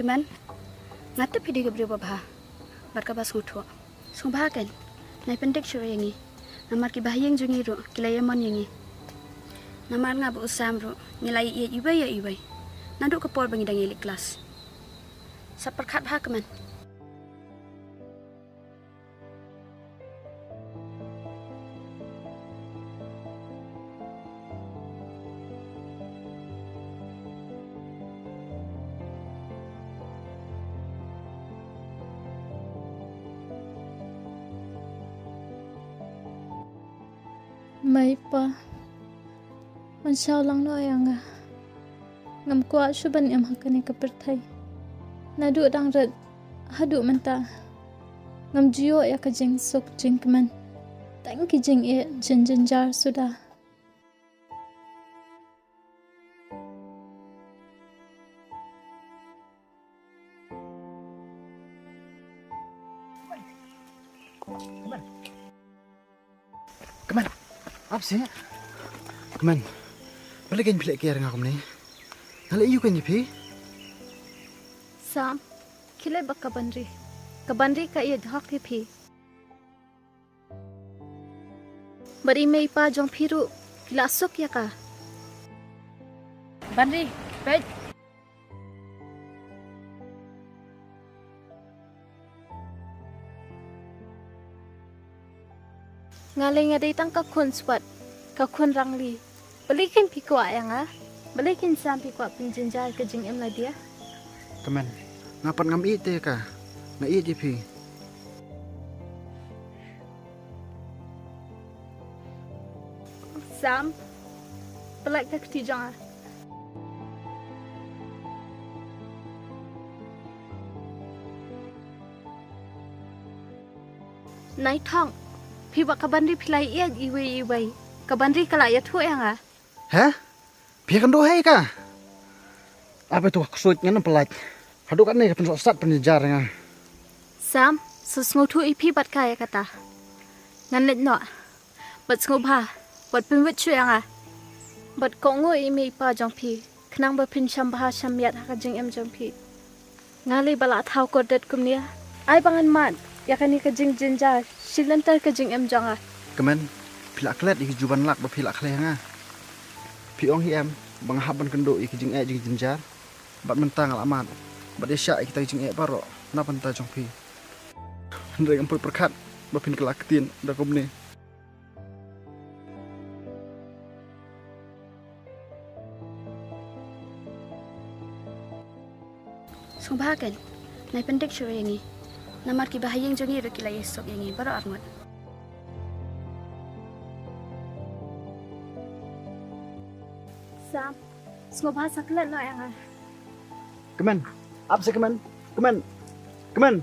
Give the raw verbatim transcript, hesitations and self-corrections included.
Kmen, nga tip phi dei ka briew babha bad kaba sngewthuh. Sngewbha ken, nai pyndik shuh ïa ngi. Namar ki bahaïing jong ngi ruh ki la ïamon ïa ngi. Namar nga bad u Sam ruh ngi la ïeit iwei ïa iwei naduh ka por ba ngi dang ïaleit klas. Sa pyrkhat bha, Kmen. Mei pa, wan shaw lang noh ïa nga. Ngam kwah shuh ban im ha kane ka pyrthei. Naduh dang rit haduh mynta, ngam ju ïoh ïa ka jingsuk jingkmen. Tang ki jingeh jynjar suda. Kmen, ap seh. Kmen, balei kein phi leh kiar ïa nga kumne? Nga leh aïu kein ïa phi? Sam, khie leit bad ka Banri. Ka Banri ka ïeit hok ïa phi. Bad i mei i pa jong phi ruh ki la suk ïa ka. Banri, peit. Nga lei nga dei tang ka khun swat, ka khun rangli. Balei kein phi kwah ïa nga? Balei kein Sam phi kwah pynjynjar ka jingim lade? Kmen, nga pat ngam ïeit te ïa ka. Nga ïeit ïa phi. Sam, pyllait ka kti jong nga. Nai Thong, phi bad ka Banri phi la ïeit iwei iwei. Ka Banri ka la ïathuh ïa nga. He? Phi kynduh hi ka? Ap ïa tu ka ksuid, ngan ym pyllait. Haduh katne ka pynsohsat pynjynjar ïa nga. Sam, sa sngewthuh ïa phi bad ka ïa kata. Ngan leit noh. Bad sngewbha, bad pynwit shuh ïa nga. Bad kohnguh ïa i mei i pa jong phi, khnang ba phin shah bha shah miat ha ka jingim jong phi. Nga lei ba la thaw kordit kumne. Ai ba ngan mad ïa kane ka jingjynjar shi lynter ka jingim jong nga. Kmen, phi la klet ïa ki juban lak ba phi la khleh ha nga. Phi ong hi em ba nga hap ban kynduh ïa ki jingeh jingjynjar. Bad mynta nga la mad bad ïa shah ïa kita ki jingeh baroh na bynta jong phi. Hynrei ngam poi pyrkhat ba phin kylla ktien da kumne. Sngewbha ken, nai pyndik shuh ïa ngi. Namar ki bahaïing jong ngi ruh ki la ïasuk ïa ngi baroh arngut. Sam, sngewbha sa klet noh ïa nga. Kmen, ap seh Kmen, Kmen, Kmen.